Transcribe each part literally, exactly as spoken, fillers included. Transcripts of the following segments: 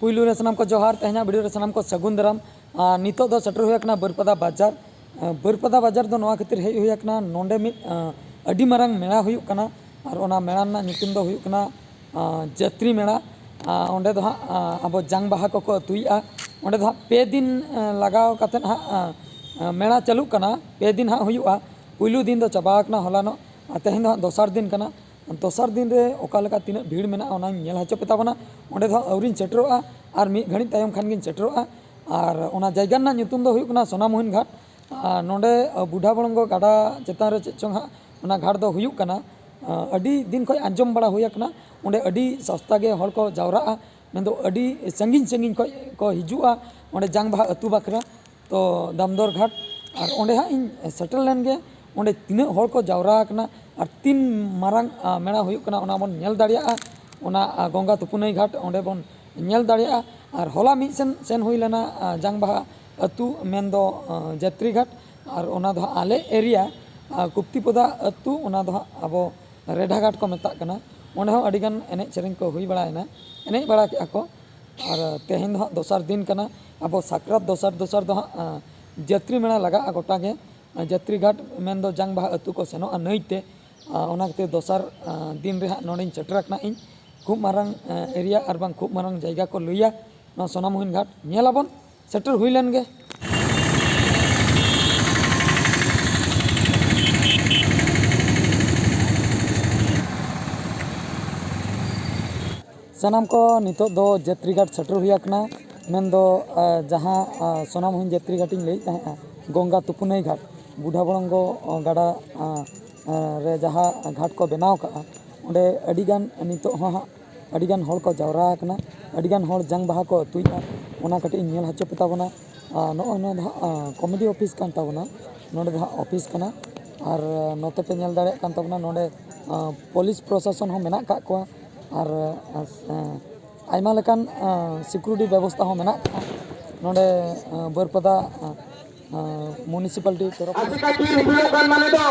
ᱯᱩᱭᱞᱩ ᱨᱮ ᱥᱟᱱᱟᱢ ᱠᱚ ᱡᱚᱦᱟᱨ, ᱛᱮᱦᱮᱧᱟᱜ ᱵᱷᱤᱰᱤᱭᱳ ᱨᱮ ᱥᱟᱱᱟᱢ ᱠᱚ ᱥᱟᱹᱜᱩᱱ ᱫᱟᱨᱟᱢ᱾ ᱟᱨ ᱱᱤᱛᱚᱜ ᱫᱚ ᱥᱮᱴᱮᱨ ᱦᱩᱭ ᱟᱠᱟᱱᱟ ᱵᱟᱹᱨᱯᱟᱫᱟ ᱵᱟᱡᱟᱨ᱾ ᱟᱨ ᱵᱟᱹᱨᱯᱟᱫᱟ ᱵᱟᱡᱟᱨ ᱫᱚ ᱱᱚᱣᱟ ᱠᱷᱟᱹᱛᱤᱨ ᱦᱮᱡ ᱦᱩᱭ ᱟᱠᱟᱱᱟ, ᱱᱚᱰᱮ ᱢᱤᱫ, ᱟᱨ ᱟᱹᱰᱤ ᱢᱟᱨᱟᱝ ᱢᱮᱞᱟ ᱦᱩᱭᱩᱜ ᱠᱟᱱᱟ᱾ ᱟᱨ ᱚᱱᱟ ᱢᱮᱞᱟ ᱨᱮᱱᱟᱜ ᱧᱩᱛᱩᱢ ᱫᱚ ᱦᱩᱭᱩᱜ ᱠᱟᱱᱟ, ᱟᱨ ᱡᱟᱹᱛᱨᱤ ᱢᱮᱞᱟ᱾ ᱟᱨ ᱚᱸᱰᱮ ᱫᱚ ᱦᱟᱸᱜ, ᱟᱨ ᱟᱵᱚ ᱡᱟᱝ ᱵᱟᱦᱟ ᱠᱚᱠᱚ ᱟᱹᱛᱩᱭᱮᱫᱼᱟ᱾ ᱚᱸᱰᱮ ᱫᱚ ᱦᱟᱸᱜ ᱯᱮ ᱫᱤᱱ, ᱟᱨ ᱞᱟᱜᱟᱣ ᱠᱟᱛᱮᱫ ᱦᱟᱸᱜ, ᱟᱨ, ᱟᱨ ᱢᱮᱞᱟ ᱪᱟᱹᱞᱩᱜ ᱠᱟᱱᱟ, ᱯᱮ ᱫᱤᱱ ᱦᱟᱸᱜ ᱦᱩᱭᱩᱜᱼᱟ᱾ ᱯᱩᱭᱞᱩ ᱫᱤᱱ ᱫᱚ ᱪᱟᱵᱟ ᱟᱠᱟᱱᱟ ᱦᱚᱞᱟᱱᱚᱜ, ᱟᱨ ᱛᱮᱦᱮᱧ ᱫᱚ ᱦᱟᱸᱜ ᱫᱚᱥᱟᱨ ᱫᱤᱱ ᱠᱟᱱᱟ᱾ ᱫᱚᱥᱟᱨ ᱫᱤᱱ ᱨᱮ ᱚᱠᱟ ᱞᱮᱠᱟ ᱛᱤᱱᱟᱹᱜ ᱵᱷᱤᱲ ᱢᱮᱱᱟᱜᱼᱟ, ᱚᱱᱟᱧ ᱧᱮᱞ ᱦᱚᱪᱚ ᱯᱮ ᱛᱟᱵᱚᱱᱟ᱾ ᱚᱸᱰᱮ ᱫᱚ ᱦᱟᱸᱜ ᱟᱹᱣᱨᱤᱧ ᱥᱮᱴᱮᱨᱚᱜᱼᱟ, ᱟᱨ ᱢᱤᱫ ᱜᱷᱟᱹᱲᱤᱡ ᱛᱟᱭᱚᱢ ᱠᱷᱟᱱ ᱜᱤᱧ ᱥᱮᱴᱮᱨᱚᱜᱼᱟ᱾ ᱟᱨ ᱚᱱᱟ ᱡᱟᱭᱜᱟ ᱨᱮᱱᱟᱜ ᱧᱩᱛᱩᱢ ᱫᱚ ᱦᱩᱭᱩᱜ ᱠᱟᱱᱟ ᱥᱳᱱᱟᱢᱩᱦᱤᱱ ᱜᱷᱟᱴ᱾ ᱟᱨ ᱱᱚᱰᱮ, ᱟᱨ ᱵᱩᱰᱷᱟ ᱵᱚᱲᱚᱝᱜᱚ ᱜᱟᱰᱟ ᱪᱮᱛᱟᱱ ᱨᱮ ᱪᱮᱫ ᱪᱚᱝ ᱦᱟᱸᱜ ᱚᱱᱟ ᱜᱷᱟᱴ ᱫᱚ ᱦᱩᱭᱩᱜ ᱠᱟᱱᱟ᱾ ᱟᱨ ᱟᱹᱰᱤ ᱫᱤᱱ ᱠᱷᱚᱱ ᱟᱸᱡᱚᱢ ᱵᱟᱲᱟ ᱦᱩᱭ ᱟᱠᱟᱱᱟ, ᱚᱸᱰᱮ ᱟᱹᱰᱤ ᱥᱟᱥᱛᱟ ᱜᱮ ᱦᱚᱲ ᱠᱚ ᱡᱟᱣᱨᱟᱜᱼᱟ, ᱢᱮᱱᱫᱚ ᱟᱹᱰᱤ ᱥᱟᱺᱜᱤᱧ ᱥᱟᱺᱜᱤᱧ ᱠᱷᱚᱱ ᱠᱚ ᱦᱤᱡᱩᱜᱼᱟ ᱚᱸᱰᱮ ᱡᱟᱝ ᱵᱟᱦᱟ ᱟᱹᱛᱩ ᱵᱟᱠᱷᱨᱟ᱾ ᱛᱚ ᱫᱟᱢᱫᱚᱨ ᱜᱷᱟᱴ, ᱟᱨ ᱚᱸᱰᱮ ᱦᱟᱸᱜ ᱤᱧ ᱥᱮᱴᱮᱨ ᱞᱮᱱ ᱜᱮ᱾ ᱚᱸᱰᱮ ᱛᱤᱱᱟᱹᱜ ᱦᱚᱲ ᱠᱚ ᱡᱟᱣᱨᱟ ᱟᱠᱟᱱᱟ ᱟᱨ ᱛᱤᱱ ᱢᱟᱨᱟᱝ, ᱟᱨ ᱢᱮᱞᱟ ᱦᱩᱭᱩᱜ ᱠᱟᱱᱟ, ᱚᱱᱟ ᱵᱚᱱ ᱧᱮᱞ ᱫᱟᱲᱮᱭᱟᱜᱼᱟ᱾ ᱚᱱᱟ, ᱟᱨ ᱜᱚᱝᱜᱟ ᱛᱩᱯᱩᱱᱟᱹᱭ ᱜᱷᱟᱴ ᱚᱸᱰᱮ ᱵᱚᱱ ᱧᱮᱞ ᱫᱟᱲᱮᱭᱟᱜᱼᱟ᱾ ᱟᱨ ᱦᱚᱞᱟ ᱢᱤᱫ ᱥᱮᱱ ᱥᱮᱱ ᱦᱩᱭ ᱞᱮᱱᱟ, ᱟᱨ ᱡᱟᱝ ᱵᱟᱦᱟ ᱟᱹᱛᱩ, ᱢᱮᱱᱫᱚ, ᱟᱨ ᱡᱟᱛᱨᱤ ᱜᱷᱟᱴ, ᱟᱨ ᱚᱱᱟ ᱫᱚ ᱦᱟᱸᱜ ᱟᱞᱮ ᱮᱨᱤᱭᱟ, ᱟᱨ ᱠᱩᱯᱛᱤᱯᱚᱫᱟ ᱟᱹᱛᱩ, ᱚᱱᱟ ᱫᱚ ᱦᱟᱸᱜ ᱟᱵᱚ ᱨᱮᱰᱷᱟ ᱜᱷᱟᱴ ᱠᱚ ᱢᱮᱛᱟᱜ ᱠᱟᱱᱟ᱾ ᱚᱸᱰᱮ ᱦᱚᱸ ᱟᱹᱰᱤᱜᱟᱱ ᱮᱱᱮᱡ ᱥᱮᱨᱮᱧ ᱠᱚ ᱦᱩᱭ ᱵᱟᱲᱟᱭᱮᱱᱟ, ᱮᱱᱮᱡ ᱵᱟᱲᱟ ᱠᱮᱜᱼᱟ ᱠᱚ᱾ ᱟᱨ ᱛᱮᱦᱮᱧ ᱫᱚ ᱦᱟᱸᱜ ᱫᱚᱥᱟᱨ ᱫᱤᱱ ᱠᱟᱱᱟ᱾ ᱟᱵᱚ ᱥᱟᱠᱨᱟᱛ ᱫᱚᱥᱟᱨ, ᱫᱚᱥᱟᱨ ᱫᱚ ᱦᱟᱸᱜ, ᱟᱸ, ᱡᱟᱹᱛᱨᱤ ᱢᱮᱞᱟ ᱞᱟᱜᱟᱜᱼᱟ ᱜᱚᱴᱟ ᱜᱮ᱾ ᱟᱸ, ᱡᱟᱹᱛᱨᱤ ᱜᱷᱟᱴ ᱢᱮᱱᱫᱚ ᱡᱟᱝ ᱵᱟᱦᱟ ᱟᱹᱛᱩ ᱠᱚ ᱥᱮᱱᱚᱜᱼᱟ ᱱᱟᱹᱭ ᱛᱮ᱾ ᱟᱸ, ᱚᱱᱟ ᱠᱷᱟᱹᱛᱤᱨ ᱫᱚᱥᱟᱨ, ᱟᱸ, ᱫᱤᱱ ᱨᱮ ᱦᱟᱸᱜ ᱱᱚᱰᱮᱧ ᱥᱮᱴᱮᱨ ᱟᱠᱟᱱᱟ ᱤᱧ᱾ ᱠᱷᱩᱵ ᱢᱟᱨᱟᱝ, ᱟᱸ, ᱮᱨᱤᱭᱟ ᱟᱨ ᱵᱟᱝ ᱠᱷᱩᱵ ᱢᱟᱨᱟᱝ ᱡᱟᱭᱜᱟ ᱠᱚ ᱞᱟᱹᱭᱟ ᱱᱚᱣᱟ ᱥᱳᱱᱟᱢᱩᱦᱤᱱ ᱜᱷᱟᱴ᱾ ᱧᱮᱞ ᱟᱵᱚᱱ, ᱥᱮᱴᱮᱨ ᱦᱩᱭ ᱞᱮᱱ ᱜᱮ᱾ ᱥᱟᱱᱟᱢ ᱠᱚ ᱱᱤᱛᱚᱜ ᱫᱚ ᱡᱟᱹᱛᱨᱤ ᱜᱷᱟᱴ ᱥᱮᱴᱮᱨ ᱦᱩᱭ ᱟᱠᱟᱱᱟ, ᱢᱮᱱᱫᱚ, ᱟᱸ, ᱡᱟᱦᱟᱸ, ᱟᱸ, ᱥᱳᱱᱟᱢᱩᱦᱤᱱ ᱡᱟᱹᱛᱨᱤ ᱜᱷᱟᱴ ᱤᱧ ᱞᱟᱹᱭᱮᱫ ᱛᱟᱦᱮᱸᱫᱼᱟ, ᱜᱚᱝᱜᱟ ᱛᱩᱯᱩᱱᱟᱹᱭ ᱜᱷᱟᱴ, ᱵᱩᱰᱷᱟ ᱵᱚᱲᱚᱝᱜᱚ, ᱟᱸ, ᱜᱟᱰᱟ, ᱟᱸ, ᱟᱸ, ᱨᱮ ᱡᱟᱦᱟᱸ ᱜᱷᱟᱴ ᱠᱚ ᱵᱮᱱᱟᱣ ᱠᱟᱜᱼᱟ, ᱚᱸᱰᱮ ᱟᱹᱰᱤᱜᱟᱱ ᱱᱤᱛᱚᱜ ᱦᱚᱸ ᱦᱟᱸᱜ ᱟᱹᱰᱤᱜᱟᱱ ᱦᱚᱲ ᱠᱚ ᱡᱟᱣᱨᱟ ᱟᱠᱟᱱᱟ, ᱟᱹᱰᱤᱜᱟᱱ ᱦᱚᱲ ᱡᱟᱝ ᱵᱟᱦᱟ ᱠᱚ ᱟᱹᱛᱩᱭᱮᱫᱼᱟ, ᱚᱱᱟ ᱠᱟᱹᱴᱤᱡ ᱤᱧ ᱧᱮᱞ ᱦᱚᱪᱚ ᱯᱮ ᱛᱟᱵᱚᱱᱟ᱾ ᱟᱨ ᱱᱚᱜᱼᱚᱭ ᱱᱚᱣᱟ ᱫᱚ ᱦᱟᱸᱜ, ᱟᱸ, ᱠᱚᱢᱤᱴᱤ ᱚᱯᱷᱤᱥ ᱠᱟᱱ ᱛᱟᱵᱚᱱᱟ, ᱱᱚᱰᱮ ᱫᱚ ᱦᱟᱸᱜ ᱚᱯᱷᱤᱥ ᱠᱟᱱᱟ᱾ ᱟᱨ, ᱟᱸ, ᱱᱚᱛᱮ ᱯᱮ ᱧᱮᱞ ᱫᱟᱲᱮᱭᱟᱜ ᱠᱟᱱ ᱛᱟᱵᱚᱱᱟ, ᱱᱚᱰᱮ, ᱟᱸ, ᱯᱩᱞᱤᱥ ᱯᱨᱚᱥᱟᱥᱚᱱ ᱦᱚᱸ ᱢᱮᱱᱟᱜ ᱟᱠᱟᱫ ᱠᱚᱣᱟ᱾ ᱟᱨ, ᱟᱸ, ᱟᱸ, ᱟᱭᱢᱟ ᱞᱮᱠᱟᱱ, ᱟᱸ, ᱥᱤᱠᱩᱨᱤᱴᱤ ᱵᱮᱵᱚᱥᱛᱷᱟ ᱦᱚᱸ ᱢᱮᱱᱟᱜ ᱟᱠᱟᱫᱼᱟ ᱱᱚᱰᱮ, ᱟᱸ, ᱵᱟᱹᱨᱯᱟᱫᱟ, ᱟᱸ, ᱟᱸ, ᱢᱩᱱᱤᱥᱤᱯᱟᱞᱤᱴᱤ ᱛᱚᱨᱚᱯ ᱟᱥᱮᱠᱟ ᱛᱤᱨ ᱦᱤᱯᱤᱲᱚᱜ ᱠᱟᱱ ᱢᱟᱱᱮ ᱫᱚ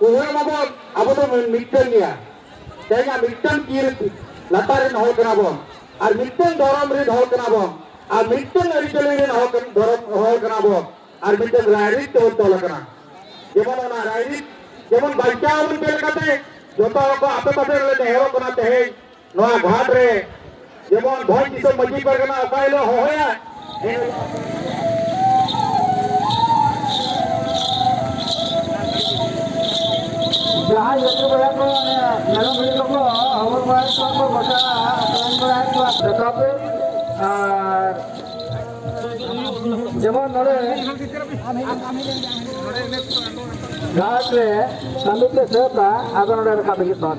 ᱩᱭᱦᱟᱹᱨ ᱢᱟᱵᱚᱱ, ᱟᱵᱚ ᱫᱚ ᱢᱤᱫᱴᱟᱝ ᱜᱮᱭᱟ᱾ ᱛᱮᱦᱮᱧᱟᱜ ᱢᱤᱫᱴᱟᱝ ᱛᱤᱨ ᱞᱟᱛᱟᱨ ᱨᱮᱱ ᱦᱚᱲ ᱠᱟᱱᱟ ᱵᱚᱱ᱾ ᱟᱨ ᱢᱤᱫᱴᱟᱝ ᱫᱷᱚᱨᱚᱢ ᱨᱮᱱ ᱦᱚᱲ ᱠᱟᱱᱟ ᱵᱚᱱ, ᱟᱨ ᱢᱤᱫᱴᱟᱝ ᱟᱹᱨᱤᱪᱟᱹᱞᱤ ᱨᱮᱱ ᱦᱚᱲ ᱠᱟᱱ-, ᱫᱷᱚᱨᱚᱢ ᱦᱚᱲ ᱠᱟᱱᱟ ᱵᱚᱱ, ᱟᱨ ᱢᱤᱫᱴᱟᱝ ᱨᱟᱭᱨᱤᱛ ᱛᱮᱵᱚᱱ ᱛᱚᱞ ᱟᱠᱟᱱᱟ᱾ ᱡᱮᱢᱚᱱ ᱚᱱᱟ ᱨᱟᱭᱨᱤᱛ ᱡᱮᱢᱚᱱ ᱵᱟᱧᱪᱟᱣ ᱟᱵᱚᱱ ᱪᱮᱫ ᱞᱮᱠᱟᱛᱮ, ᱡᱚᱛᱚ ᱦᱚᱲ ᱠᱚ ᱟᱯᱮ ᱠᱚᱴᱷᱮᱱ ᱞᱮ ᱱᱮᱦᱚᱨᱚᱜ ᱠᱟᱱᱟ ᱛᱮᱦᱮᱧ ᱱᱚᱣᱟ ᱜᱷᱟᱴ ᱨᱮ ᱡᱮᱢᱚᱱ ᱵᱷᱚᱸᱡᱽ ᱫᱤᱥᱚᱢ ᱢᱟᱹᱡᱷᱤ ᱯᱟᱨᱜᱟᱱᱟ ᱚᱠᱟ ᱦᱤᱞᱳᱜ ᱦᱚᱦᱚᱭᱟ, ᱮᱱ ᱦᱤᱞᱳᱜ ᱡᱟᱦᱟᱸᱭ ᱡᱟᱹᱛᱤ ᱵᱚᱭᱦᱟ ᱠᱚ ᱚᱱᱮ ᱢᱮᱨᱚᱢ ᱵᱷᱤᱲ ᱠᱚᱠᱚ ᱦᱚᱵᱚᱨ ᱵᱟᱲᱟᱭᱮᱫ ᱠᱚᱣᱟ ᱠᱚ, ᱜᱚᱴᱟ ᱟᱠᱷᱨᱤᱧ ᱵᱟᱲᱟᱭᱮᱫ ᱠᱚᱣᱟ ᱡᱚᱛᱚ ᱯᱮ᱾ ᱟᱨ ᱡᱮᱢᱚᱱ ᱱᱚᱰᱮ ᱜᱷᱟᱴ ᱨᱮ ᱥᱟᱹᱢᱤᱛ ᱞᱮ ᱥᱟᱹᱛᱟ, ᱟᱫᱚ ᱱᱚᱰᱮ ᱨᱟᱠᱟᱵ ᱞᱟᱹᱜᱤᱫ ᱫᱚ᱾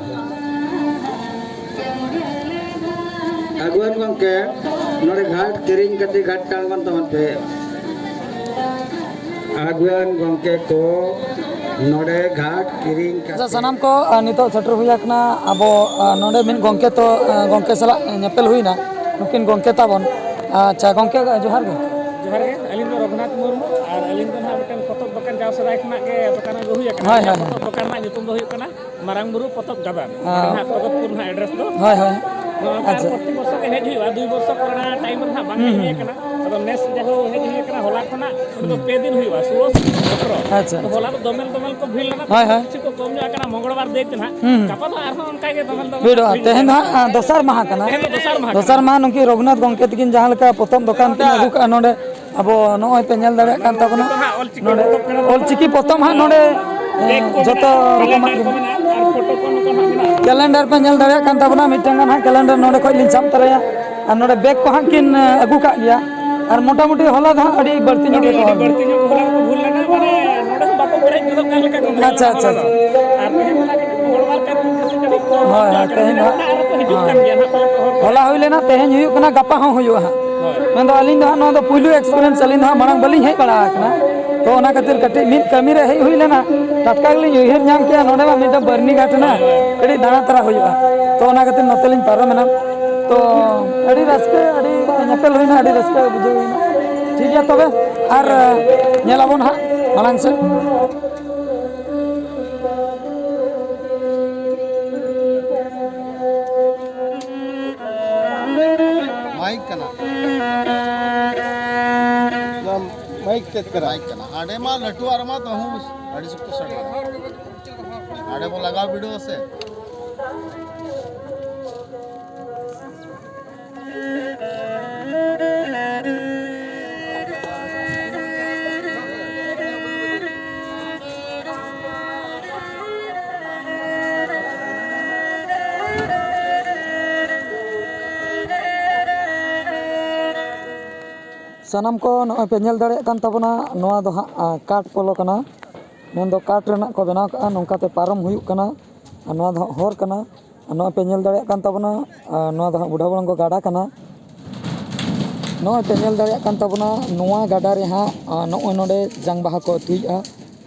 ᱟᱹᱜᱩᱣᱟᱹᱱ ᱜᱚᱢᱠᱮ, ᱱᱚᱰᱮ ᱜᱷᱟᱴ ᱠᱤᱨᱤᱧ ᱠᱟᱛᱮ ᱜᱷᱟᱴ ᱴᱟᱬᱜᱚᱱ ᱛᱟᱵᱚᱱ ᱯᱮ᱾ ᱟᱹᱜᱩᱣᱟᱹᱱ ᱜᱚᱢᱠᱮ ᱠᱚ, ᱱᱚᱰᱮ ᱜᱷᱟᱴ ᱠᱤᱨᱤᱧ ᱠᱟᱛᱮ ᱟᱪᱪᱷᱟ, ᱥᱟᱱᱟᱢ ᱠᱚ, ᱟᱨ ᱱᱤᱛᱚᱜ ᱥᱮᱴᱮᱨ ᱦᱩᱭ ᱟᱠᱟᱱᱟ ᱟᱵᱚ, ᱟᱨ ᱱᱚᱰᱮ ᱢᱤᱫ ᱜᱚᱢᱠᱮ ᱛᱚ, ᱟᱨ ᱜᱚᱢᱠᱮ ᱥᱟᱞᱟᱜ ᱧᱮᱯᱮᱞ ᱦᱩᱭᱱᱟ, ᱱᱩᱠᱤᱱ ᱜᱚᱢᱠᱮ ᱛᱟᱵᱚᱱ᱾ ᱟᱪᱪᱷᱟ ᱜᱚᱢᱠᱮ, ᱡᱚᱦᱟᱨ ᱜᱮ᱾ ᱡᱚᱦᱟᱨ ᱜᱮ, ᱟᱹᱞᱤᱧ ᱫᱚ ᱨᱚᱜᱷᱩᱱᱟᱛᱷ ᱢᱩᱨᱢᱩ, ᱟᱨ ᱟᱹᱞᱤᱧ ᱫᱚ ᱱᱟᱦᱟᱜ ᱢᱤᱫᱴᱮᱱ ᱯᱚᱛᱚᱵ ᱫᱚᱠᱟᱱ ᱡᱟᱣ ᱥᱮᱫᱟᱭ ᱠᱷᱚᱱᱟᱜ ᱜᱮ ᱫᱚᱠᱟᱱ ᱟᱹᱜᱩ ᱦᱩᱭ ᱟᱠᱟᱱᱟ᱾ ᱦᱳᱭ, ᱟᱹᱞᱤᱧᱟᱜ ᱦᱳᱭ, ᱯᱚᱛᱚᱵ ᱦᱳᱭ᱾ ᱫᱚᱠᱟᱱ ᱨᱮᱱᱟᱜ ᱧᱩᱛᱩᱢ ᱫᱚ ᱦᱩᱭᱩᱜ ᱠᱟᱱᱟ ᱢᱟᱨᱟᱝ ᱵᱩᱨᱩ ᱯᱚᱛᱚᱵ ᱜᱟᱵᱟᱱ᱾ ᱟᱨ ᱱᱚᱰᱮ ᱱᱟᱦᱟᱜ ᱯᱨᱚᱜᱚᱛᱯᱩᱨ ᱱᱟᱦᱟᱜ ᱮᱰᱨᱮᱥ ᱫᱚ᱾ ᱦᱳᱭ, ᱦᱳᱭ᱾ ᱱᱚᱣᱟ ᱟᱪᱪᱷᱟ᱾ ᱯᱨᱚᱛᱤ ᱵᱚᱨᱥᱚ ᱜᱮ ᱦᱮᱡ ᱦᱩᱭᱩᱜᱼᱟ, ᱫᱩᱭ ᱵᱚᱨᱥᱚ ᱠᱚᱨᱮᱱᱟᱜ ᱴᱟᱭᱤᱢ ᱨᱮ ᱱᱟᱦᱟᱜ ᱵᱟᱝ ᱦᱩᱸ, ᱦᱮᱡ ᱦᱩᱭ ᱦᱩᱸ᱾ ᱟᱠᱟᱱᱟ᱾ ᱟᱫᱚ ᱱᱮᱥ ᱡᱟᱭᱦᱳᱠ ᱦᱮᱡ ᱦᱩᱭ ᱟᱠᱟᱱᱟ, ᱦᱚᱞᱟ ᱠᱷᱚᱱᱟᱜ ᱩᱱᱤ ᱫᱚ ᱦᱩᱸ᱾ ᱯᱮ ᱫᱤᱱ ᱦᱩᱭᱩᱜᱼᱟ, ᱥᱳᱞᱳ ᱥᱚᱛᱨᱚ᱾ ᱟᱪᱪᱷᱟ, ᱛᱚ ᱟᱪᱪᱷᱟ᱾ ᱦᱚᱞᱟ ᱫᱚ ᱫᱚᱢᱮᱞ ᱫᱚᱢᱮᱞ ᱠᱚ ᱵᱷᱤᱲ ᱞᱮᱱᱟ, ᱦᱳᱭ, ᱦᱳᱭ᱾ ᱠᱤᱪᱷᱩ ᱠᱚ ᱠᱚᱢ ᱧᱚᱜ ᱟᱠᱟᱱᱟ, ᱢᱚᱝᱜᱚᱞᱵᱟᱨ ᱫᱤᱱ ᱛᱮ ᱱᱟᱦᱟᱜ᱾ ᱦᱩᱸ, ᱦᱩᱸ᱾ ᱜᱟᱯᱟ ᱫᱚ ᱟᱨᱦᱚᱸ ᱚᱱᱠᱟ ᱜᱮ ᱫᱚᱢᱮᱞ ᱫᱚᱢᱮᱞ ᱵᱷᱤᱲᱚᱜᱼᱟ᱾ ᱦᱩᱭᱩᱜᱼᱟ᱾ ᱛᱮᱦᱮᱧ ᱫᱚ ᱦᱟᱸᱜ, ᱟᱸ, ᱫᱚᱥᱟᱨ ᱢᱟᱦᱟ ᱠᱟᱱᱟ᱾ ᱛᱮᱦᱮᱧ ᱫᱚ ᱫᱚᱥᱟᱨ ᱢᱟᱦᱟ ᱫᱚᱥᱟᱨ ᱠᱟᱱᱟ᱾ ᱢᱟᱦᱟ ᱱᱩᱠᱤᱱ ᱨᱚᱜᱷᱩᱱᱟᱛᱷ ᱜᱚᱢᱠᱮ ᱛᱟᱹᱠᱤᱱ ᱡᱟᱦᱟᱸ ᱞᱮᱠᱟ ᱯᱚᱛᱚᱵ ᱫᱚᱠᱟᱱ ᱠᱤᱱ ᱟᱹᱜᱩ ᱠᱟᱜᱼᱟ ᱱᱚᱰᱮ, ᱟᱵᱚ ᱱᱚᱜᱼᱚᱭ ᱯᱮ ᱧᱮᱞ ᱫᱟᱲᱮᱭᱟᱜ ᱠᱟᱱ ᱛᱟᱵᱚᱱᱟ᱾ ᱱᱚᱰᱮ ᱚᱞᱪᱤᱠᱤ ᱯᱚᱛᱚᱵ ᱦᱟᱸᱜ ᱱᱚᱰᱮ, ᱮᱸ, ᱡᱚᱛᱚ ᱨᱚᱠᱚᱢᱟᱜ ᱜᱮ᱾ ᱠᱮᱞᱮᱱᱰᱟᱨ ᱯᱮ ᱧᱮᱞ ᱫᱟᱲᱮᱭᱟᱜ ᱠᱟᱱ ᱛᱟᱵᱚᱱᱟ, ᱢᱤᱫᱴᱟᱝ ᱜᱟᱱ ᱦᱟᱸᱜ ᱠᱮᱞᱮᱱᱰᱟᱨ ᱱᱚᱰᱮ ᱠᱷᱚᱡ ᱞᱤᱧ ᱥᱟᱵ ᱛᱚᱨᱟᱭᱟ᱾ ᱟᱨ ᱱᱚᱰᱮ ᱵᱮᱜᱽ ᱠᱚ ᱦᱟᱸᱜ ᱠᱤᱱ, ᱮᱸ, ᱟᱹᱜᱩ ᱠᱟᱜ ᱜᱮᱭᱟ᱾ ᱟᱨ ᱢᱚᱴᱟᱢᱩᱴᱤ ᱦᱚᱞᱟ ᱫᱚ ᱦᱟᱸᱜ ᱟᱹᱰᱤ ᱵᱟᱹᱲᱛᱤ ᱧᱚᱜ ᱟᱹᱰᱤ, ᱜᱮᱠᱚ ᱟᱹᱰᱤ ᱦᱚᱲ᱾ ᱵᱟᱹᱲᱛᱤ ᱧᱚᱜ ᱦᱚᱞᱟ ᱠᱚ ᱵᱷᱩᱞ ᱞᱮᱱᱟ, ᱢᱟᱱᱮ ᱱᱚᱰᱮ ᱦᱚᱸ ᱵᱟᱠᱚ ᱯᱮᱨᱮᱡ ᱜᱚᱫᱚᱜ ᱠᱟᱱ ᱞᱮᱠᱟ ᱠᱚ ᱵᱷᱩᱞ ᱟᱪᱪᱷᱟ, ᱞᱮᱱᱟ ᱟᱪᱪᱷᱟ, ᱦᱚᱞᱟ ᱫᱚ᱾ ᱟᱪᱪᱷᱟ᱾ ᱟᱨ ᱛᱮᱦᱮᱧ ᱫᱚ ᱱᱟᱜ ᱠᱟᱹᱴᱤᱡ ᱠᱚ ᱦᱚᱲ ᱵᱟᱨ ᱠᱟᱨ ᱦᱳᱭ, ᱦᱳᱭ, ᱛᱮᱦᱮᱧ ᱫᱚ ᱦᱟᱸᱜ᱾ ᱟᱨᱚ ᱠᱚ ᱦᱤᱡᱩᱜ ᱦᱳᱭ᱾ ᱠᱟᱱ ᱜᱮᱭᱟ ᱱᱟᱜ ᱯᱟᱞᱮ ᱠᱚ ᱦᱚᱲ ᱠᱚ᱾ ᱦᱚᱞᱟ ᱦᱩᱭ ᱞᱮᱱᱟ, ᱛᱮᱦᱮᱧ ᱦᱩᱭᱩᱜ ᱠᱟᱱᱟ, ᱜᱟᱯᱟ ᱦᱚᱸ ᱦᱩᱭᱩᱜᱼᱟ ᱦᱟᱸᱜ᱾ ᱦᱳᱭ᱾ ᱢᱮᱱᱫᱚ ᱟᱹᱞᱤᱧ ᱫᱚ ᱦᱟᱸᱜ ᱱᱚᱣᱟ ᱫᱚ ᱯᱩᱭᱞᱩ experience, ᱟᱹᱞᱤᱧ ᱫᱚ ᱦᱟᱸᱜ ᱢᱟᱲᱟᱝ ᱵᱟᱹᱞᱤᱧ ᱦᱮᱡ ᱵᱟᱲᱟ ᱟᱠᱟᱱᱟ᱾ ᱛᱚ ᱚᱱᱟ ᱠᱷᱟᱹᱛᱤᱨ ᱠᱟᱹᱴᱤᱡ ᱢᱤᱫ ᱠᱟᱹᱢᱤ ᱨᱮ ᱦᱮᱡ ᱦᱩᱭ ᱞᱮᱱᱟ, ᱴᱟᱴᱠᱟ ᱜᱮᱞᱤᱧ ᱩᱭᱦᱟᱹᱨ ᱧᱟᱢ ᱠᱮᱜᱼᱟ ᱱᱚᱰᱮ ᱢᱟ ᱢᱤᱫᱴᱟᱝ ᱵᱟᱹᱨᱱᱤ ᱜᱷᱟᱴ ᱦᱮᱱᱟᱜᱼᱟ, ᱦᱳᱭ, ᱦᱳᱭ᱾ ᱠᱟᱹᱴᱤᱡ ᱫᱟᱬᱟ ᱛᱟᱨᱟ ᱦᱩᱭᱩᱜᱼᱟ᱾ ᱛᱚ ᱚᱱᱟ ᱠᱷᱟᱹᱛᱤᱨ ᱱᱚᱛᱮ ᱞᱤᱧ ᱯᱟᱨᱚᱢᱮᱱᱟ᱾ ᱛᱚ ᱟᱹᱰᱤ ᱨᱟᱹᱥᱠᱟᱹ, ᱟᱹᱰᱤ ᱧᱮᱯᱮᱞ ᱦᱩᱭᱱᱟ, ᱟᱹᱰᱤ ᱨᱟᱹᱥᱠᱟᱹ ᱵᱩᱡᱷᱟᱹᱣ ᱦᱩᱭᱱᱟ᱾ ᱴᱷᱤᱠ ᱜᱮᱭᱟ ᱛᱚᱵᱮ, ᱟᱨ ᱧᱮᱞ ᱟᱵᱚᱱ ᱦᱟᱸᱜ ᱢᱟᱲᱟᱝ ᱥᱮᱫ᱾ ᱢᱟᱭᱤᱠ ᱠᱟᱱᱟ᱾ ᱱᱚᱣᱟ ᱢᱟᱭᱤᱠ ᱪᱮᱫ ᱠᱟᱱᱟ? ᱢᱟᱭᱤᱠ ᱠᱟᱱᱟ᱾ ᱦᱟᱸᱰᱮ ᱢᱟ ᱞᱟᱹᱴᱩᱣᱟᱜ ᱨᱮᱢᱟ ᱛᱟᱹᱦᱩ ᱟᱹᱰᱤ ᱥᱚᱠᱛᱚ ᱥᱟᱰᱮᱭᱟ᱾ ᱦᱟᱸᱰᱮ ᱵᱚ ᱞᱟᱜᱟᱣ ᱵᱤᱰᱟᱹᱣ ᱟᱥᱮ᱾ ᱥᱟᱱᱟᱢ ᱠᱚ ᱱᱚᱜᱼᱚᱭ ᱯᱮ ᱧᱮᱞ ᱫᱟᱲᱮᱭᱟᱜ ᱠᱟᱱ ᱛᱟᱵᱚᱱᱟ, ᱱᱚᱣᱟ ᱫᱚ ᱦᱟᱸᱜ, ᱟ, ᱠᱟᱴ ᱯᱚᱞᱚ ᱠᱟᱱᱟ, ᱢᱮᱱᱫᱚ ᱠᱟᱴ ᱨᱮᱱᱟᱜ ᱠᱚ ᱵᱮᱱᱟᱣ ᱠᱟᱜᱼᱟ, ᱱᱚᱝᱠᱟᱛᱮ ᱯᱟᱨᱚᱢ ᱦᱩᱭᱩᱜ ᱠᱟᱱᱟ᱾ ᱟᱨ ᱱᱚᱣᱟ ᱫᱚ ᱦᱟᱸᱜ ᱦᱚᱨ ᱠᱟᱱᱟ᱾ ᱟᱨ ᱱᱚᱜᱼᱚᱭ ᱯᱮ ᱧᱮᱞ ᱫᱟᱲᱮᱭᱟᱜ ᱠᱟᱱ ᱛᱟᱵᱚᱱᱟ, ᱟᱨ ᱱᱚᱣᱟ ᱫᱚ ᱦᱟᱸᱜ ᱵᱩᱰᱷᱟ ᱵᱚᱲᱚᱝᱜᱚ ᱜᱟᱰᱟ ᱠᱟᱱᱟ᱾ ᱱᱚᱜᱼᱚᱭ ᱯᱮ ᱧᱮᱞ ᱫᱟᱲᱮᱭᱟᱜ ᱠᱟᱱ ᱛᱟᱵᱚᱱᱟ, ᱱᱚᱣᱟ ᱜᱟᱰᱟ ᱨᱮ ᱦᱟᱸᱜ, ᱟᱨ ᱱᱚᱜᱼᱚᱭ ᱱᱚᱰᱮ ᱡᱟᱝ ᱵᱟᱦᱟ ᱠᱚ ᱟᱹᱛᱩᱭᱮᱫᱼᱟ᱾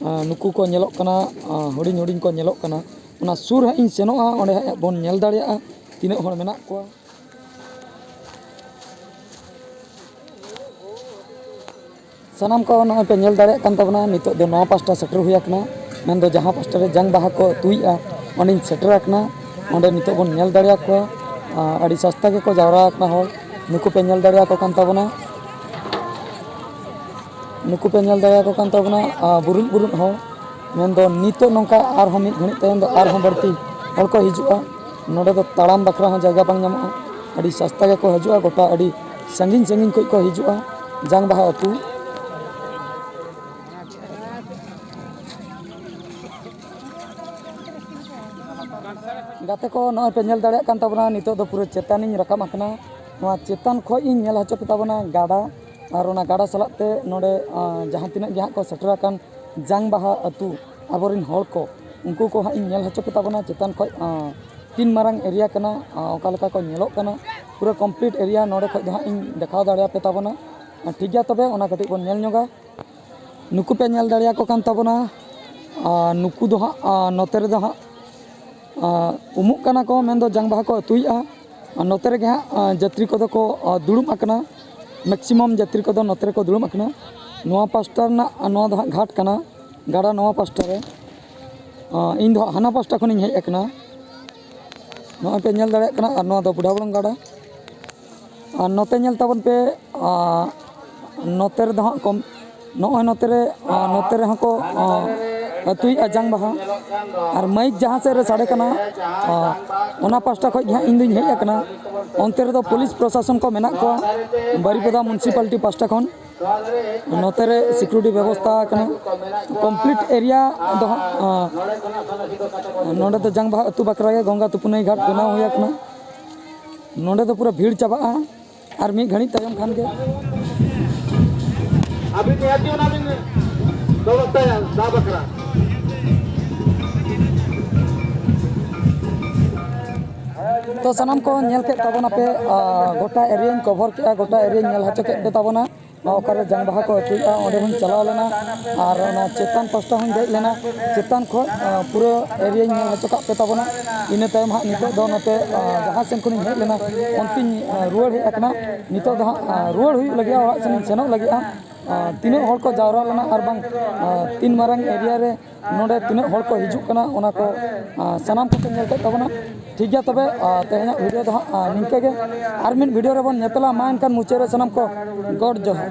ᱟᱨ ᱱᱩᱠᱩ ᱠᱚ ᱧᱮᱞᱚᱜ ᱠᱟᱱᱟ, ᱟᱨ ᱦᱩᱰᱤᱧ ᱦᱩᱰᱤᱧ ᱠᱚ ᱧᱮᱞᱚᱜ ᱠᱟᱱᱟ᱾ ᱚᱱᱟ ᱥᱩᱨ ᱦᱟᱸᱜ ᱤᱧ ᱥᱮᱱᱚᱜᱼᱟ, ᱚᱸᱰᱮ ᱦᱟᱸᱜ ᱵᱚᱱ ᱧᱮᱞ ᱫᱟᱲᱮᱭᱟᱜᱼᱟ ᱛᱤᱱᱟᱹᱜ ᱦᱚᱲ ᱢᱮᱱᱟᱜ ᱠᱚᱣᱟ᱾ ᱥᱟᱱᱟᱢ ᱠᱚ ᱱᱚᱜᱼᱚᱭ ᱯᱮ ᱧᱮᱞ ᱫᱟᱲᱮᱭᱟᱜ ᱠᱟᱱ ᱛᱟᱵᱚᱱᱟ, ᱱᱤᱛᱚᱜ ᱫᱚ ᱱᱚᱣᱟ ᱯᱟᱥᱴᱟ ᱥᱮᱴᱮᱨ ᱦᱩᱭ ᱟᱠᱟᱱᱟ, ᱢᱮᱱᱫᱚ ᱡᱟᱦᱟᱸ ᱯᱟᱥᱴᱟ ᱨᱮ ᱡᱟᱝ ᱵᱟᱦᱟ ᱠᱚ ᱛᱩᱭᱮᱜᱼᱟ, ᱚᱸᱰᱮᱧ ᱥᱮᱴᱮᱨ ᱟᱠᱟᱱᱟ᱾ ᱚᱸᱰᱮ ᱱᱤᱛᱚᱜ ᱵᱚᱱ ᱧᱮᱞ ᱫᱟᱲᱮᱭᱟᱠᱚᱣᱟ, ᱟᱹᱰᱤ ᱥᱟᱥᱛᱟ ᱜᱮᱠᱚ ᱡᱟᱣᱨᱟ ᱟᱠᱟᱱᱟ ᱦᱚᱲ᱾ ᱱᱩᱠᱩ ᱯᱮ ᱧᱮᱞ ᱫᱟᱲᱮᱭᱟᱠᱚ ᱠᱟᱱ ᱛᱟᱵᱚᱱᱟ, ᱱᱩᱠᱩ ᱯᱮ ᱧᱮᱞ ᱫᱟᱲᱮᱭᱟᱠᱚ ᱠᱟᱱ ᱛᱟᱵᱚᱱᱟ, ᱵᱩᱨᱩᱡ ᱵᱩᱨᱩᱡ ᱦᱚᱲ᱾ ᱢᱮᱱᱫᱚ ᱱᱤᱛᱚᱜ ᱱᱚᱝᱠᱟ ᱟᱨᱦᱚᱸ ᱢᱤᱫ ᱜᱷᱟᱹᱲᱤᱡ ᱛᱟᱭᱚᱢ ᱫᱚ ᱟᱨᱦᱚᱸ ᱵᱟᱹᱲᱛᱤ ᱦᱚᱲ ᱠᱚ ᱦᱤᱡᱩᱜᱼᱟ᱾ ᱱᱚᱰᱮ ᱫᱚ ᱛᱟᱲᱟᱢ ᱵᱟᱠᱷᱨᱟ ᱦᱚᱸ ᱡᱟᱭᱜᱟ ᱵᱟᱝ ᱧᱟᱢᱚᱜᱼᱟ, ᱟᱹᱰᱤ ᱥᱟᱥᱛᱟ ᱜᱮᱠᱚ ᱦᱤᱡᱩᱜᱼᱟ, ᱜᱚᱴᱟ ᱟᱹᱰᱤ ᱥᱟᱺᱜᱤᱧ ᱥᱟᱺᱜᱤᱧ ᱠᱷᱚᱱ ᱠᱚ ᱦᱤᱡᱩᱜᱼᱟ ᱡᱟᱝ ᱵᱟᱦᱟ ᱟᱹᱛᱩ᱾ ᱜᱟᱛᱮ ᱠᱚ, ᱱᱚᱜᱼᱚᱭ ᱯᱮ ᱧᱮᱞ ᱫᱟᱲᱮᱭᱟᱜ ᱠᱟᱱ ᱛᱟᱵᱚᱱᱟ, ᱱᱤᱛᱚᱜ ᱫᱚ ᱯᱩᱨᱟᱹ ᱪᱮᱛᱟᱱᱤᱧ ᱨᱟᱠᱟᱵ ᱟᱠᱟᱱᱟ᱾ ᱱᱚᱣᱟ ᱪᱮᱛᱟᱱ ᱠᱷᱚᱱ ᱤᱧ ᱧᱮᱞ ᱦᱚᱪᱚ ᱯᱮ ᱛᱟᱵᱚᱱᱟ ᱜᱟᱰᱟ, ᱟᱨ ᱚᱱᱟ ᱜᱟᱰᱟ ᱥᱟᱞᱟᱜ ᱛᱮ ᱱᱚᱰᱮ, ᱟᱸ, ᱡᱟᱦᱟᱸ ᱛᱤᱱᱟᱹᱜ ᱜᱮ ᱦᱟᱸᱜ ᱠᱚ ᱥᱮᱴᱮᱨ ᱟᱠᱟᱱ ᱡᱟᱝ ᱵᱟᱦᱟ ᱟᱹᱛᱩ, ᱟᱵᱚᱨᱮᱱ ᱦᱚᱲ ᱠᱚ, ᱩᱱᱠᱩ ᱠᱚ ᱦᱟᱸᱜ ᱤᱧ ᱧᱮᱞ ᱦᱚᱪᱚ ᱯᱮ ᱛᱟᱵᱚᱱᱟ ᱪᱮᱛᱟᱱ ᱠᱷᱚᱱ, ᱟᱸ, ᱛᱤᱱ ᱢᱟᱨᱟᱝ ᱮᱨᱤᱭᱟ ᱠᱟᱱᱟ, ᱟᱸ, ᱚᱠᱟ ᱞᱮᱠᱟ ᱠᱚ ᱧᱮᱞᱚᱜ ᱠᱟᱱᱟ᱾ ᱯᱩᱨᱟᱹ ᱠᱚᱢᱯᱞᱤᱴ ᱮᱨᱤᱭᱟ ᱱᱚᱰᱮ ᱠᱷᱚᱱ ᱫᱚ ᱦᱟᱸᱜ ᱤᱧ ᱫᱮᱠᱷᱟᱣ ᱫᱟᱲᱮᱭᱟᱯᱮ ᱛᱟᱵᱚᱱᱟ᱾ ᱴᱷᱤᱠ ᱜᱮᱭᱟ, ᱛᱚᱵᱮ ᱚᱱᱟ ᱠᱟᱹᱴᱤᱡ ᱵᱚᱱ ᱧᱮᱞ ᱧᱚᱜᱟ᱾ ᱱᱩᱠᱩ ᱯᱮ ᱧᱮᱞ ᱫᱟᱲᱮᱭᱟᱠᱚ ᱠᱟᱱ ᱛᱟᱵᱚᱱᱟ, ᱟᱨ ᱱᱩᱠᱩ ᱫᱚ ᱦᱟᱸᱜ, ᱟᱨ ᱱᱚᱛᱮ ᱨᱮᱫᱚ ᱦᱟᱸᱜ, ᱟᱨ ᱩᱢᱩᱜ ᱠᱟᱱᱟ ᱠᱚ, ᱢᱮᱱᱫᱚ ᱡᱟᱝ ᱵᱟᱦᱟ ᱠᱚ ᱟᱹᱛᱩᱭᱮᱫᱼᱟ᱾ ᱟᱨ ᱱᱚᱛᱮ ᱨᱮᱜᱮ ᱦᱟᱸᱜ, ᱟᱨ ᱡᱟᱹᱛᱨᱤ ᱠᱚᱫᱚ ᱠᱚ, ᱟᱨ ᱫᱩᱲᱩᱵ ᱟᱠᱟᱱᱟ᱾ ᱢᱮᱠᱥᱤᱢᱟᱢ ᱡᱟᱹᱛᱨᱤ ᱠᱚᱫᱚ ᱱᱚᱛᱮ ᱨᱮᱠᱚ ᱫᱩᱲᱩᱵ ᱟᱠᱟᱱᱟ᱾ ᱱᱚᱣᱟ ᱯᱟᱥᱴᱟ ᱨᱮᱱᱟᱜ, ᱟᱨ ᱱᱚᱣᱟ ᱫᱚ ᱦᱟᱸᱜ ᱜᱷᱟᱴ ᱠᱟᱱᱟ, ᱜᱟᱰᱟ ᱱᱚᱣᱟ ᱯᱟᱥᱴᱟ ᱨᱮ᱾ ᱟᱨ ᱤᱧ ᱫᱚ ᱦᱟᱸᱜ ᱦᱟᱱᱟ ᱯᱟᱥᱴᱟ ᱠᱷᱚᱱᱤᱧ ᱦᱮᱡ ᱟᱠᱟᱱᱟ᱾ ᱱᱚᱜᱼᱚᱭ ᱯᱮ ᱧᱮᱞ ᱫᱟᱲᱮᱭᱟᱜ ᱠᱟᱱᱟ, ᱟᱨ ᱱᱚᱣᱟ ᱫᱚ ᱵᱩᱰᱷᱟ ᱵᱚᱲᱚᱝ ᱜᱟᱰᱟ᱾ ᱟᱨ ᱱᱚᱛᱮ ᱧᱮᱞ ᱛᱟᱵᱚᱱ ᱯᱮ, ᱟᱨ ᱱᱚᱛᱮ ᱨᱮᱫᱚ ᱦᱟᱸᱜ ᱠᱚᱢ, ᱱᱚᱜᱼᱚᱭ ᱱᱚᱛᱮ ᱨᱮ, ᱟᱨ ᱱᱚᱛᱮ ᱨᱮᱦᱚᱸ ᱠᱚ, ᱟᱨ ᱟᱹᱛᱩᱭᱮᱫᱼᱟ ᱡᱟᱝ ᱵᱟᱦᱟ᱾ ᱟᱨ ᱢᱟᱭᱤᱠ ᱡᱟᱦᱟᱸ ᱥᱮᱫ ᱨᱮ ᱥᱟᱰᱮ ᱠᱟᱱᱟ, ᱟᱨ ᱚᱱᱟ ᱯᱟᱥᱴᱟ ᱠᱷᱚᱱ ᱜᱮ ᱦᱟᱸᱜ ᱤᱧ ᱫᱩᱧ ᱦᱮᱡ ᱟᱠᱟᱱᱟ᱾ ᱚᱱᱛᱮ ᱨᱮᱫᱚ ᱯᱩᱞᱤᱥ ᱯᱨᱚᱥᱟᱥᱚᱱ ᱠᱚ ᱢᱮᱱᱟᱜ ᱠᱚᱣᱟ, ᱵᱟᱨᱤᱯᱟᱫᱟ ᱢᱩᱱᱥᱤᱯᱟᱞᱤᱴᱤ ᱯᱟᱥᱴᱟ ᱠᱷᱚᱱ᱾ ᱱᱚᱛᱮ ᱨᱮ ᱥᱤᱠᱩᱨᱤᱴᱤ ᱵᱮᱵᱚᱥᱛᱷᱟ ᱟᱠᱟᱱᱟ᱾ ᱠᱚᱢᱯᱞᱤᱴ ᱮᱨᱤᱭᱟ ᱫᱚ ᱦᱟᱸᱜ, ᱟᱸ, ᱱᱚᱰᱮ ᱫᱚ ᱡᱟᱝ ᱵᱟᱦᱟ ᱟᱹᱛᱩ ᱵᱟᱠᱷᱨᱟ ᱜᱮ ᱜᱚᱝᱜᱟ ᱛᱩᱯᱩᱱᱟᱹᱭ ᱜᱷᱟᱴ ᱵᱮᱱᱟᱣ ᱦᱩᱭ ᱟᱠᱟᱱᱟ᱾ ᱱᱚᱰᱮ ᱫᱚ ᱯᱩᱨᱟᱹ ᱵᱷᱤᱲ ᱪᱟᱵᱟᱜᱼᱟ ᱟᱨ ᱢᱤᱫ ᱜᱷᱟᱹᱲᱤᱡ ᱛᱟᱭᱚᱢ ᱠᱷᱟᱱ ᱜᱮ᱾ ᱟᱹᱵᱤᱱ ᱱᱤᱦᱟᱹᱛᱤ ᱚᱱᱟ ᱵᱤᱱ ᱵᱮᱵᱚᱥᱛᱷᱟᱭᱟ ᱫᱟᱜ ᱵᱟᱠᱷᱨᱟ᱾ ᱛᱚ ᱥᱟᱱᱟᱢ ᱠᱚ ᱧᱮᱞ ᱠᱮᱫ ᱛᱟᱵᱚᱱᱟᱯᱮ, ᱟᱸ, ᱜᱚᱴᱟ ᱮᱨᱤᱭᱟᱧ ᱠᱚᱵᱷᱚᱨ ᱠᱮᱫᱼᱟ, ᱜᱚᱴᱟ ᱮᱨᱤᱭᱟᱧ ᱧᱮᱞ ᱦᱚᱪᱚ ᱠᱮᱫ ᱯᱮ ᱛᱟᱵᱚᱱᱟ᱾ ᱚᱠᱟᱨᱮ ᱡᱟᱝ ᱵᱟᱦᱟ ᱠᱚ ᱟᱹᱛᱩᱭᱮᱫᱼᱟ, ᱚᱸᱰᱮ ᱦᱚᱸᱧ ᱪᱟᱞᱟᱣ ᱞᱮᱱᱟ ᱟᱨ ᱚᱱᱟ ᱪᱮᱛᱟᱱ ᱯᱟᱥᱴᱟ ᱦᱚᱸᱧ ᱫᱮᱡ ᱞᱮᱱᱟ᱾ ᱪᱮᱛᱟᱱ ᱠᱷᱚᱱ, ᱟᱸ, ᱯᱩᱨᱟᱹ ᱮᱨᱤᱭᱟᱧ ᱧᱮᱞ ᱦᱚᱪᱚ ᱠᱟᱜ ᱯᱮ ᱛᱟᱵᱚᱱᱟ᱾ ᱤᱱᱟᱹ ᱛᱟᱭᱚᱢ ᱦᱟᱸᱜ ᱱᱤᱛᱚᱜ ᱫᱚ ᱱᱚᱛᱮ, ᱟᱸ, ᱡᱟᱦᱟᱸ ᱥᱮᱱ ᱠᱷᱚᱱᱤᱧ ᱦᱮᱡ ᱞᱮᱱᱟ, ᱚᱱᱛᱮᱧ, ᱟᱸ, ᱨᱩᱣᱟᱹᱲ ᱦᱮᱡ ᱟᱠᱟᱱᱟ᱾ ᱱᱤᱛᱚᱜ ᱫᱚ ᱦᱟᱸᱜ, ᱟᱸ, ᱨᱩᱣᱟᱹᱲ ᱦᱩᱭᱩᱜ ᱞᱟᱹᱜᱤᱫ, ᱚᱲᱟᱜ ᱥᱮᱱᱤᱧ ᱥᱮᱱᱚᱜ ᱞᱟᱹᱜᱤᱫᱼᱟ᱾ ᱟᱸ, ᱛᱤᱱᱟᱹᱜ ᱦᱚᱲ ᱠᱚ ᱡᱟᱣᱨᱟ ᱞᱮᱱᱟ ᱟᱨ ᱵᱟᱝ, ᱟᱸ, ᱛᱤᱱ ᱢᱟᱨᱟᱝ ᱮᱨᱤᱭᱟ ᱨᱮ ᱱᱚᱰᱮ ᱛᱤᱱᱟᱹᱜ ᱦᱚᱲ ᱠᱚ ᱦᱤᱡᱩᱜ ᱠᱟᱱᱟ, ᱚᱱᱟ ᱠᱚ, ᱟᱸ, ᱥᱟᱱᱟᱢ ᱠᱚᱯᱮ ᱧᱮᱞ ᱠᱮᱫ ᱛᱟᱵᱚᱱᱟ᱾ ᱴᱷᱤᱠ ᱜᱮᱭᱟ ᱛᱚᱵᱮ, ᱟᱸ, ᱛᱮᱦᱮᱧᱟᱜ ᱵᱷᱤᱰᱤᱭᱳ ᱫᱚ ᱦᱟᱸᱜ, ᱟᱸ, ᱱᱤᱝᱠᱟᱹ ᱜᱮ᱾ ᱟᱨ ᱢᱤᱫ ᱵᱷᱤᱰᱤᱭᱳ ᱨᱮᱵᱚᱱ ᱧᱮᱯᱮᱞᱟ᱾ ᱢᱟ ᱮᱱᱠᱷᱟᱱ ᱢᱩᱪᱟᱹᱫ ᱨᱮ ᱥᱟᱱᱟᱢ ᱠᱚ ᱜᱚᱰ ᱡᱚᱦᱟᱨ᱾